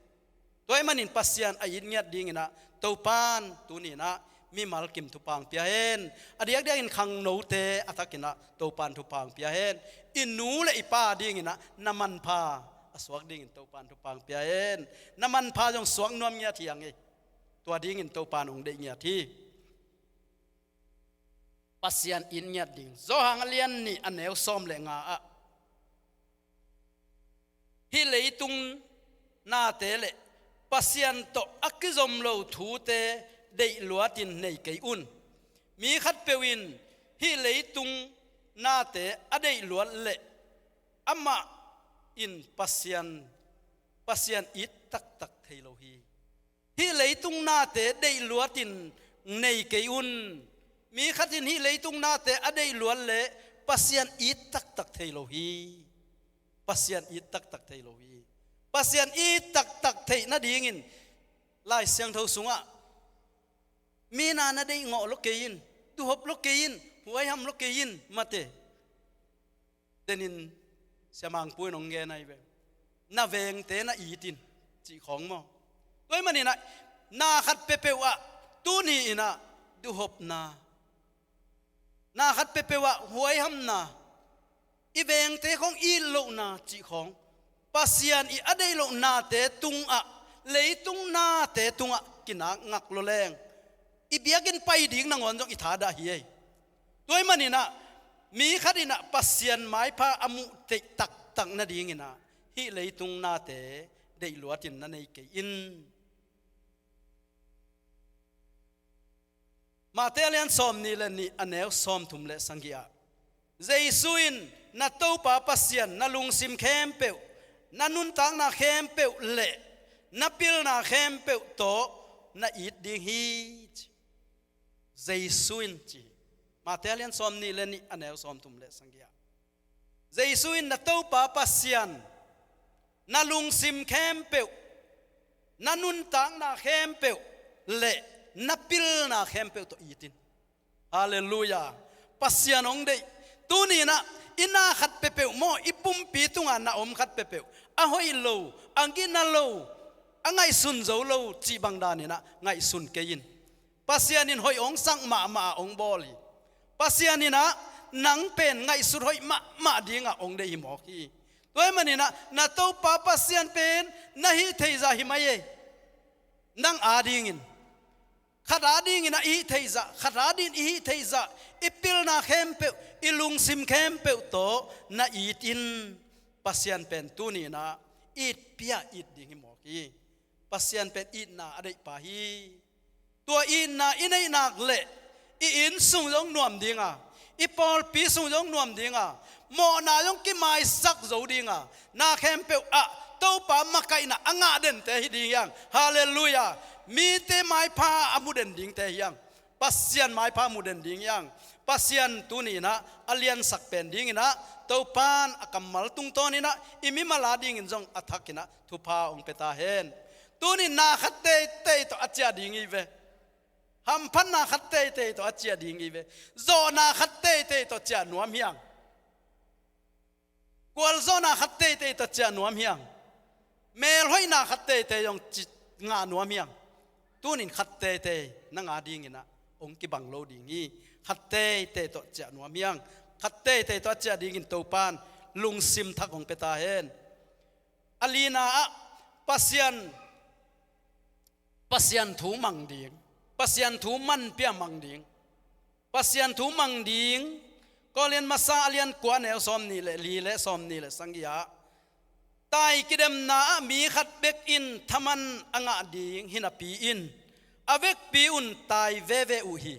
Tua ahih manin Pasian a it ngiat dingin ah Topa in tuni in ah mimal kim thupha hong pia hen. A diakdiakin khangnote a thakin ah Topa in thupha hong pia hen. I nu le i pa dingin ah na manpha a suak dingin Topa in thupha hong pia hen. Na manpha zong suak nuam ngiat hi ing ei. Tua dingin Topa in hong deih ngiat hi. Pasian it ngiat ding. Johan a lian nih a neu sawm le nga ah, "Hih leitung nate le Pasian tawh a kizom lo thute deih luatin nei kei un. Mi khatpeuh in hih leitung nate a deih luat leh amah in Pasian, Pasian it taktak thei lo hi." Hih leitung nate deih luatin nei kei un. Mi khat in hih leitung nate a deih luat leh Pasian it taktak thei lo hi. Pasian it taktak thei lo hi. Pasian it taktak theih nadingin Lai Siangtho sungah, "Mi na na deih ngawh lua kei in, duhop lua kei in, huaiham lua kei in," mate. Denin Sia Mangpu in hong gen ahi ve. "Na vengte na it in," cih khawng maw. Tua ahih manin ah, na khat peuhpeuh ah, tuni in ah, duhopna, na khat peuhpeuh ah, huaihamna, i vengte khawng it lohna cih khawng, Pasian i a deih loh nate tungah, leitung nate tungah kinak ngak lua leng, i biakinn pai ding nangawn zong i thadah hi ei. Tua ahih manin ah, mi khat in ah Pasian maipha a muh theih tak tak nadingin ah hih leitung nate deih luatin na nei kei in. Mate a lian sawmnih le nih a neu sawmthum le sagih ah, Jesu in, "Na Topa Pasian na lungsim khempeuh, na nuntakna khempeuh le na pilna khempeuh tawh na it ding hi," ci. Jesu in ci hi. Mate a lian sawmnih le nih a neu sawmthum le sagih ah, Jesu in, "Na Topa Pasian na lungsim khempeuh, na nuntakna khempeuh le na pilna khempeuh tawh it in." Halleluiah. Pasian hong deih. Tuni in ah i na khat peuhpeuh maw, i pumpi tungah na om khat peuhpeuh, a hoih lo, a gina lo, a ngaihsun zo lo cih bang danin ah ngaihsun kei in. Pasian in hoih hong sak mahmah a hong bawl hi. Pasian in ah nang pen ngaihsut hoih mahmah dingah hong deih hi mawk hi. Tua ahih manin ah na Topa Pasian pen na hih theih zah hi mai ei. Nang adingin, khat adingin ah i hih theih zah, khat adingin i hih theih zah, i pilna khempeuh, i lungsim khempeuh tawh na it in. Pasian pen tuni in ah it pia it ding hi mawk hi. Pasian pen itna a deihpa hi. Tua itna i neih nak leh i inn sung zong nuam ding a, i pawlpi sung zong nuam ding a, mawhna zong kimaisak zo ding a, na khempeuh ah Topa makaihna a ngah dente hi ding hi hang. Halleluiah. Mite maipha a mu den dingte hi hang. Pasian maipha mu den ding hi hang. Pasian tuni in ah a liansak pen dingin ah Topa'n a kammal tungtawnin ah i mimal adingin zong a thakin ah thupha hong pia ta hen. Tuni na khat teitei tawh a ciah ding hi ve. Hamphatna khat teitei tawh a ciah ding hi ve. Zawhna khat teitei tawh ciah nuam hi hang. Gualzawhna khat teitei tawh ciah nuam hi hang. Melhoihna khat teitei zong ci ngah nuam hi hang. Tunin khat teitei nang adingin ah hong kibang lo ding hi. Khat teitei tawh ciah nuam hi hang. Khat teitei tawh a ciah dingin Topa'n lungsim thak hong pia ta hen. A lina ah Pasian, Pasian thu mang ding, Pasian thu manpia mang ding, Pasian thu mang ding. Korin masa a lian kua a neu sawmnih le li le sawmnih le sagih ah, tai kidemna ah mi khat bek in thaman a ngah ding hi napi in, a vekpi un tai veve uh hi.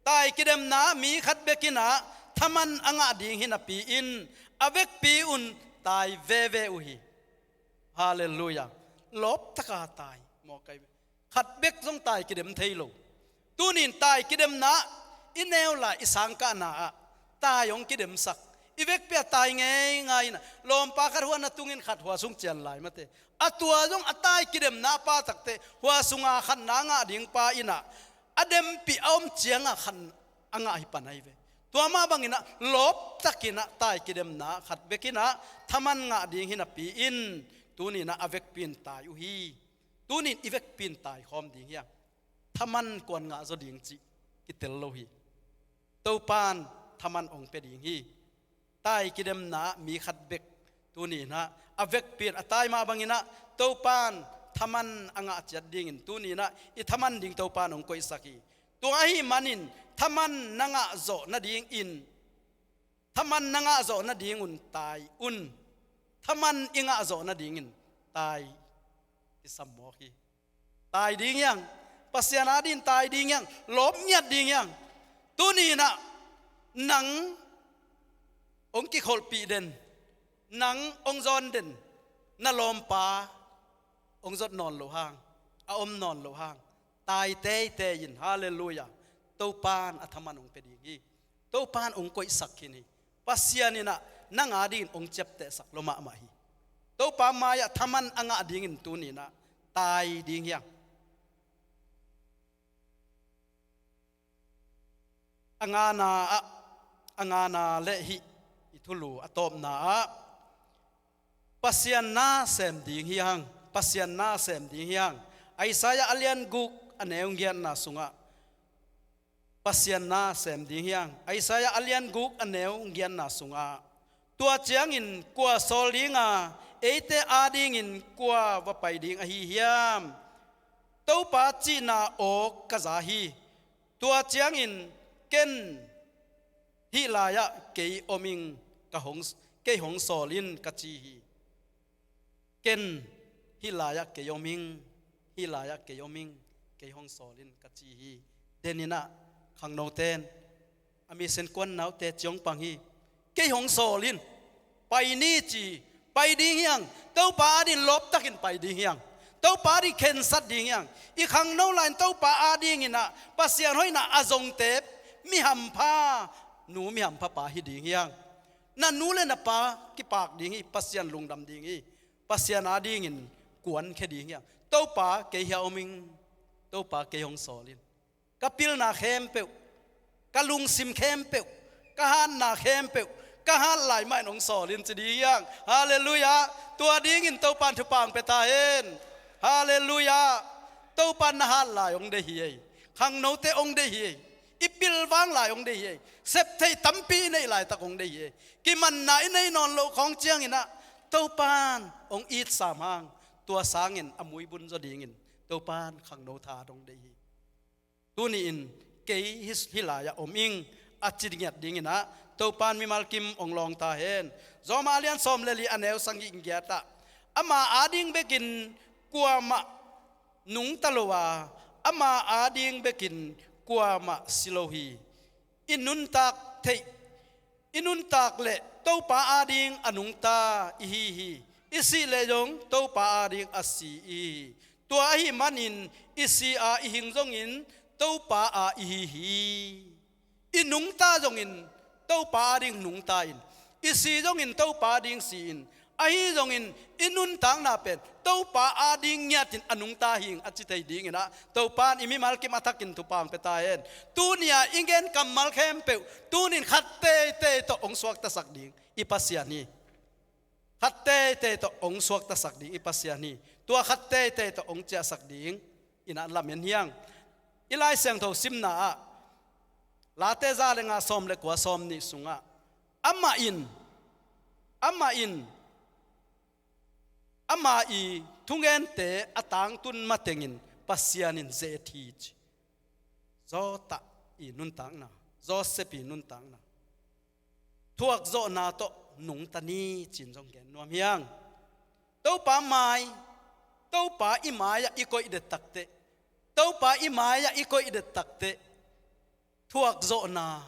Tai kidemna ah mi khat bek in ah thaman a ngah ding hi napi in, a vekpi un tai veve uh hi. Halleluiah. Lawptaka tai mawk ahi ve. Khat bek zong tai kidem thei lo. Tunin tai kidemna ah i neu lai i sangkahna ah tai hong kidemsak. I vekpi a tai ngeingai in ah, lawmpa khat hua na tungin khat hua sung cian lai mate. A tua zong a tai kidemna a pa takte hua sunga khatna a ngah ding pa in ah, a dempi a om cianga khat a ngah hi pan ahi ve. Tua mah bangin ah lawptakin ah tai kidemna ah khat bek in ah thaman ngah ding hi napi in, tunin ah a vekpi in tai uh hi. Tunin i vekpi in tai khawm ding hi hang. Thaman kuan ngah zaw ding cih kitel lo hi. Topa'n thaman hong pia ding hi. Tai kidemna ah mi khat bek, tunin ah a vekpi in a tai mah bangin ah Topa'n thaman a ngah ciat dingin tunin ah i thaman ding Topa'n hong koihsak hi. Tua ahih manin thaman na ngah zawh nadingin, thaman na ngah zawh nadingun tai un. Thaman i ngah zawh nadingin tai kisam mawk hi. Tai ding hi hang. Pasian adingin tai ding hi hang. Lawp ngiat ding hi hang. Tunin ah nang hong kikholhpih den, nang hong zawn den, na lawmpa hong zot nawn loh hang, a om nawn loh hang, tai teitei in. Halleluiah. Topa'n a thaman hong pia ding hi. Topa'n hong koihsak khin hi. Pasian in ah nang adingin hong ciaptehsak lua mahmah hi. Topa mai-ah thaman a ngah dingin tunin ah tai ding hi hang. A ngana ah, a ngana le hih i thulu a tawpna ah Pasian na sem ding hi hang. Pasian na sem ding hi hang. Isaiah a lian guk a neu giatna sungah Pasian na sem ding hi hang. Isaiah a lian guk a neu giatna sungah, "Tua ciangin kua sawl ding a, eite adingin kua va pai ding ahi hiam? Topa cihna awk ka za hi. Tua ciangin ken hih lai-ah kei om ing, ka hong, Kei hong sawl in ka ci hi. Ken hih lai-ah kei om ing, hih lai-ah kei om ing, kei hong sawl in ka ci hi. Deninah khangnoten a mi senkuan naute ciong pang hi. Kei hong sawl in, pai ni ci, pai ding hiang. Topa adingin lawptakin pai ding hiang. Topa adingin khensat ding hiang. I khangno lai-in Topa adinginah Pasian hoihna a zongte mi hampha nu, mi hampha pa hi ding hiang. Na nu le na pa kipak ding hi, Pasian lungdam ding hi. Pasian adingin kuankhia ding hiang. Topa kei hia om ing, Topa kei hong sawl in. Ka pilna khempeuh, ka lungsim khempeuh, ka hatna khempeuh, ka hat lai mah in hong sawl in ci ding hiang. Halleluiah. Tua dingin Topan thupha pia ta hen. Halleluiah. Topan na hat lai hong deih hi ei. Khangnote hong deih hi ei. I pilvang lai hong deih hi ei. Septheih tampi i neih laitak hong deih hi ei. Kimanna i nei nawn loh khawng cianginah Topan hong itsam hang, tua sangin a muibun zaw dingin Topan khangno tha hong deih hi. Tuni-in kei hih, hih lai-ah om ing a ci ngiat dinginah Topan mimal kim hong lawng ta hen. Roma a lian sawm le li, a neu sagih giatah, ama ading bekin kuamah nungta lo a, ama ading bekin kuamah si lo hi. I nuntak theih, i nuntak leh Topa ading a nungta i hi hi. I sih leh zong Topa ading a si i hi hi. Tua ahih manin i si a i hing zongin Topa a i hi hi. I nungta zongin Topa ading nungta in, i si zongin Topa ading si in, ahi zongin i nuntakna pen Topa ading ngiatin a nungta hi ing a ci thei dinginah Topan i mimal kim a thakin thupha pia ta hen. Tuni-a i gen kammal khempeuh tunin khat teitei tawh hong suaktasak ding i Pasian hi. Khat teitei tawh hong suaktasak ding i Pasian hi. Tua khat teitei tawh hong ciahsak ding inah lamen hiang. I Lai Siangtho simna ah Late za le nga, sawm le kua, sawm nih sungah, amah in, amah in ama i thugente a tangtun matengin Pasian in ze-et hi ci. Joseph i nuntakna, Joseph i nuntakna thuakzawhna tawh nungta ni ci-in zong gen nuam hiang. Topa mai, Topa i mai-ah i koih det takteh, Topa i mai-ah i koih det takteh thuakzawhna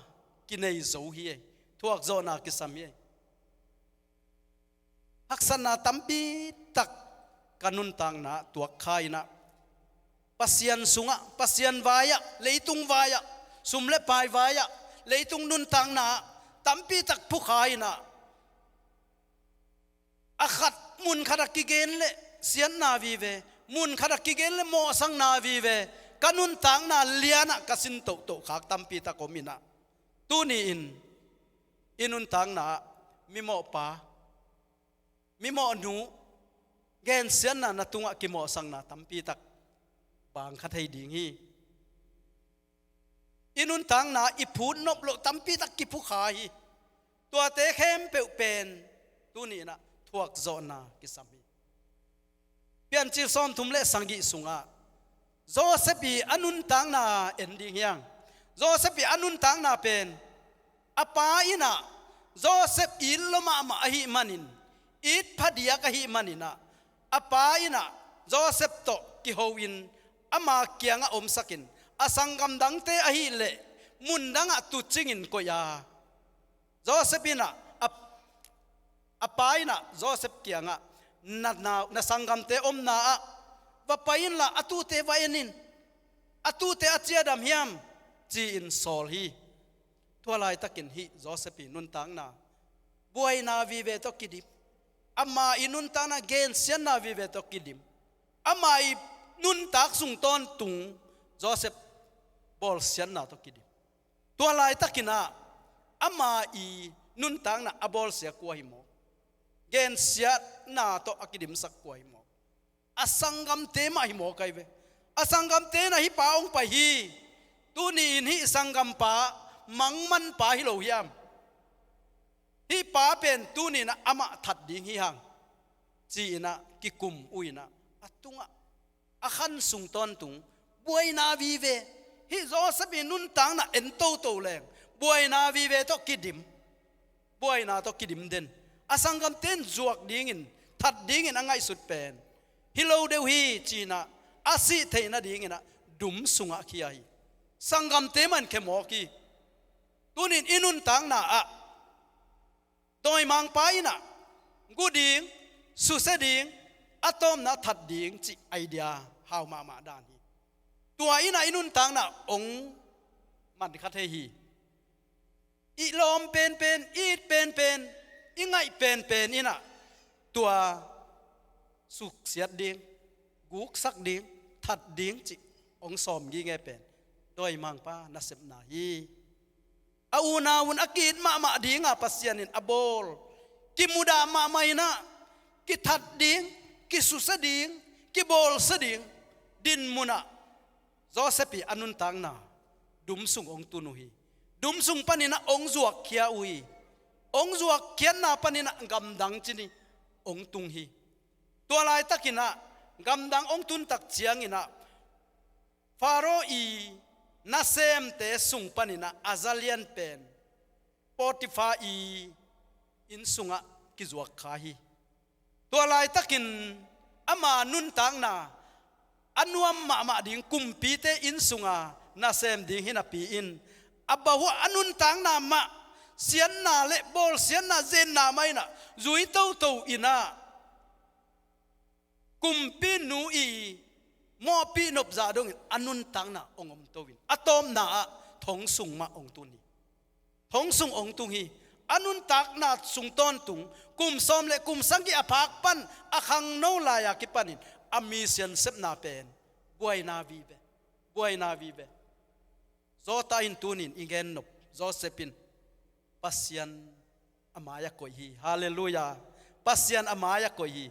kinei zo hi ei. Thuakzawhna kisam hi ei. Haksatna tampi tak ka nuntakna tuak kha inah, Pasian sungah, Pasian vai-ah, leitung vai-ah, sum le pai vai-ah, leitung nuntakna tampi tak phu kha inah, a khat, mun khatah kigen leh siatna vive, mun khatah kigen leh mawhsakna vive, ka nuntakna lianah ka sin tohtoh khak tampi tak om inah, tuni-in i nuntakna ah mimawhpa, mimawhnu, gensiatna na tungah kimawhsakna tampi tak bang kha thei ding hi. I nuntakna i phut nop loh tampi tak kiphu kha hi. Tuate khempeuh pen tuni inah thuakzawhna kisam hi. Piancil sawmthum le sagih sungah Joseph i a nuntakna en ding hiang. Joseph i a nuntakna pen a pa inah Joseph it lo mahmah ahih manin, it phadiak ahih maninah, a pa inah Joseph tawh kiho in ama kiangah omsakin, a sanggam dangte ahih leh mun dangah tucingin koih a, Joseph inah a, a pa inah Joseph kiangah, na, na, na sanggamte omna ah va pai inla, a tuute va en in, a tuute a ciadam hiam, ci-in sawl hi. Tua laitakin hih Joseph i nuntakna buaina vive tawh kidim. Ama i nuntakna gensiatna vive tawh kidim. Ama i nuntak sung tawntung Joseph bawlsiatna tawh kidim. Tua laitakinah ama i nuntakna a bawlsia kua hi mawk? Gensiatna tawh a kidimsak kua hi mawk? A sanggamte mah hi mawk ahi ve. A sanggamte inah hih pa hong pai hi. Tuni-in hih sanggampa mangmanpa hi lo hiam? Hih pa pen tuni inah amah that ding hi hang, ci-inah kikum uh inah, a tungah a khan sung tawntung buaina vive. Hih Joseph i nuntakna en toto leng buaina vive tawh kidim. Buaina tawh kidim den. A sanggamte in zuak dingin, that dingin a ngaihsut pen hi lo deuh hi ci-in ah, a sih theih nadingin ah dum sungah khia hi. Sanggamte mah in khia mawk hi. Tuni-in i nuntakna ah dawimangpa in ah gu ding, susia ding, a tawpna that ding cih idea hau mahmah dan hi. Tua in ah i nuntakna hong man kha thei hi. I lawm penpen, i it penpen, i ngaih penpen in ah tua suksiat ding, guksak ding, that ding cih hong sawm gige pen dawimangpa nasepna hi. A unau un a ki-it mahmah dinga Pasian in a bawl, kimudah mahmah in ah kithat ding, kisusia ding, kibawlsia ding dinmun ah Joseph i a nuntakna dum sung hong tun uh hi. Dum sung panin ah hong zuakkhia uh hi. Hong zuakkhiatna panin ah gamdang cin hi hong tung hi. Tua laitakin ah gamdang hong tun tak ciangin ah Pharaoh i nasemte sung panin ah a za lian pen Potiphar i inn sungah kizuak kha hi. Tua laitakin ama nuntakna a nuam mahmah ding kumpite inn sunga nasem ding hi napi-in, a bah uh a nuntakna mah siatna le bawlsiatna, zenna mah in ah zui toto in ah, kumpinu i mawhpih nop zah dongin a nuntakna hong om to in, a tawpna ah thong sung mah hong tun hi. Thong sung hong tung hi. A nuntakna sung tawntung kum sawm le kum sagih a phak pan a khangno lai-a kipanin a mission sepna pen buaina vive, buaina vive. Joseph in tuni-in i gen nop, Joseph in Pasian a mai-ah koih hi. Halleluiah. Pasian a mai-ah koih hi.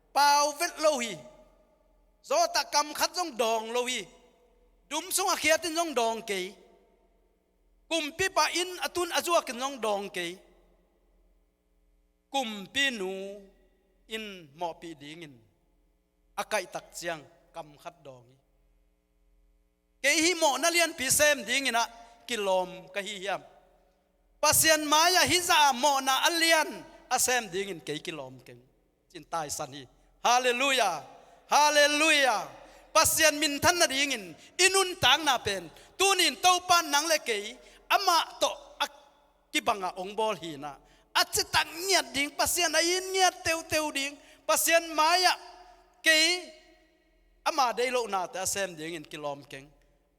Pau vet lo hi. Joseph kam khat zong dawng lo hi. Dum sungah khiat in zong dawng kei. Kumpipa inn a tun a zuakin zong dawng kei. Kumpinu in mawhpih dingin a kaihtak ciang kam khat dawng hi. Kei hih mawhna lianpi sem dingin ah kilawm ka hi hiam? Pasian mai-ah hih zah a mawhna a lian a sem dingin kei kilawm keng, ci-in taisan hi. Halleluiah. Halleluiah. Pasian minthan nadingin i nuntakna pen tuni-in Topa nang le kei amah tawh a kibangah hong bawl hi in ah, a citak ngiat ding, Pasian a it ngiat teuteu ding, Pasian mai-ah kei ama deih lohnate a sem dingin kilawm keng,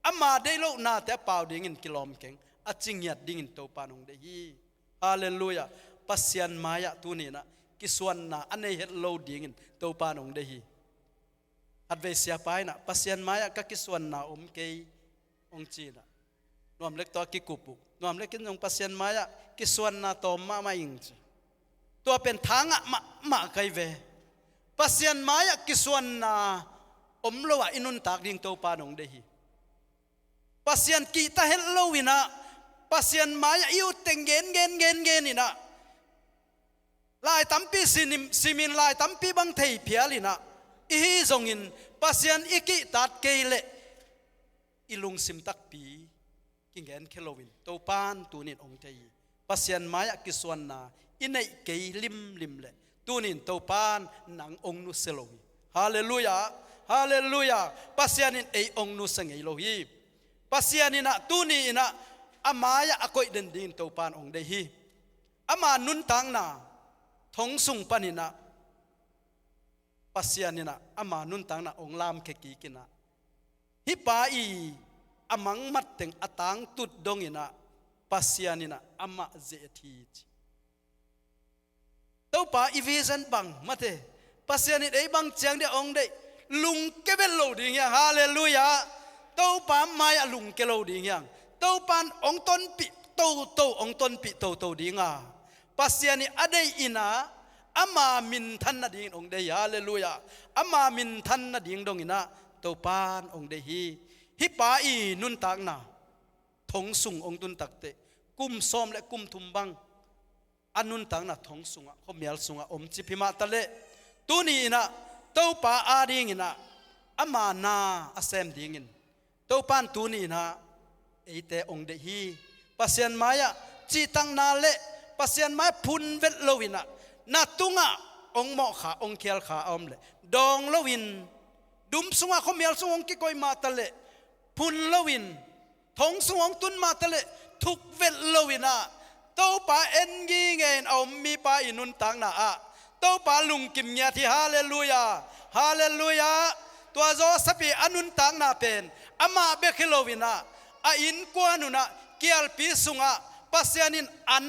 ama deih lohnate a pau dingin kilawm keng, a ci ngiat dingin Topa in hong deih hi. Halleluiah. Pasian mai-ah tuni-in ah kisuanna a nei het lo dingin Topa in hong deih hi. Khatvei siapa in ah, Pasian mai-ah ka kisuanna om kei, hong ci in ah, Nuam Lek tawh a kikup uh, Nuam Lek in zong Pasian mai-ah kisuanna tawm mahmah ing, ci. Tua pen tha ngah mahmah ka hi ve. Pasian mai-ah kisuanna om lo-a i nuntak ding Topa in hong deih hi. Pasian kihta het lo in ah, Pasian mai-ah i utteng gen gen gen gen in ah, lai tampi simin, simin lai tampi bang thei phial in ah, i hi zongin Pasian i kihtak kei leh i lungsim takpi kigenkhia loin Topa in tuni-in hong thei hi. Pasian mai-ah kisuanna i neih kei limlim leh tuni-in Topa in nang hong nusia lo hi. Halleluiah. Halleluiah. Pasian in ei hong nusia ngei lo hi. Pasian in ah tuni-in ah a mai-ah a koih den dingin Topa in hong deih hi. Ama nuntakna thong sung panin ah Pasian in ah ama nuntakna hong lamkhia kik in ah, hih pa i a mangmat teng a tangtut dongin ah Pasian in ah amah ze-et hi, ci. Topa, i vision bang mate, Pasian in ei bang ciang dia hong deih, lungke vet lo ding hiang. Halleluiah. Topa mai-ah lungke lo ding hiang. Topa in hong tonpih toto, hong tonpih toto ding a, Pasian i a deih in ah ama minthan nadingin hong deih hi. Halleluiah. Ama minthan nading dongin ah Topa in hong deih hi. Hih pa i nuntakna thong sung hong tun takteh kum sawm le kum thum bang a nuntakna thong sungah, khuamial sungah om cip hi mah taleh, tuni-in ah Topa adingin ah ama na a sem dingin Topa in tuni-in ah eite hong deih hi. Pasian mai-ah cihtakna le Pasian mai-ah phun vet loin ah, na tungah hong mawhkha, hong khialkha a om leh dawng loin, dum sungah khuamial sung hong kikoih mahtaleh phun loin, thong sung hong tun mahtaleh thukvelh loinah, Topa en ngingei in a om mipa i nuntakna ah Topa lungkim ngiat hi. Halleluia. Halleluia. Tua Joseph i a nuntakna pen amah bek hi loinah, a innkuan unah, kialpi sungah Pasian in an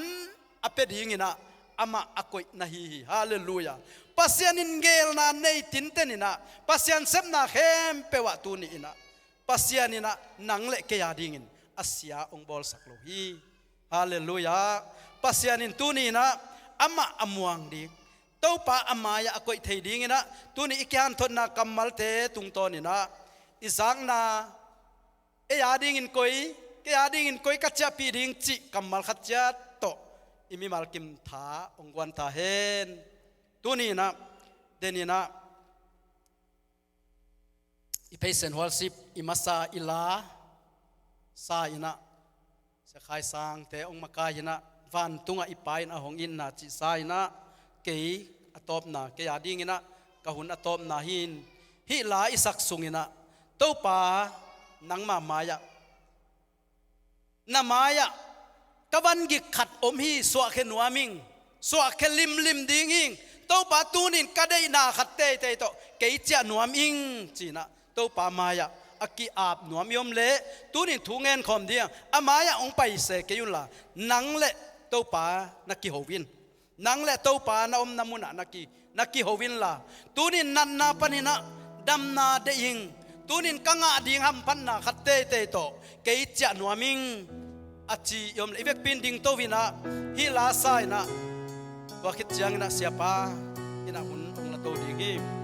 a pia dinginah amah a koihna hi hi. Halleluia. Pasian in ngelna nei tinteninah, Pasian sepna khempeuh ah tuni inah Pasian inah nang le kei a dingin a sia hong bawlsak lo hi. Halleluia. Pasian in tuni inah amah a muang ding, Topa a mai-ah a koih thei dinginah tuni i kihanthotna kammalte tungtawninah i zakna, ei a dingin koi, kei a dingin koi ka ciahpih ding cih kammal khat ciat tawh i mimal kim tha hong guan ta hen. Tuni inah, den inah, i Praise and Worship i masa i la sa inah, Sia Khai Sangte hong makai inah, vantungah i Pa in a hong itna cih sa inah, kei a tawpna, kei a dinginah ka hun a tawpna hi in, hih la i sak sunginah, Topa, nangma mai-ah, na mai-ah ka vangik khat om hi, suahkhia nuam ing, suahkhia limlim ding ing. Topa, tunin ka deihna khat teitei tawh kei ciah nuam ing, cinah Topa mai-ah a ki-ap nuam i om leh, tunin thu ngenkhawm ding a mai-ah hong paise kei unla, nang le Topa na kiho in. Nang le Topa na omna munah na ki, na kiho inla, tunin natna paninah damna deih ing. Tunin ka ngah ding hamphatna khat teitei tawh kei ciah nuam ing, a ci i om leh, i vekpi in dingto inah, hih la sa inah, tua khit cianginah Siapa inah hun hong la to ding hi.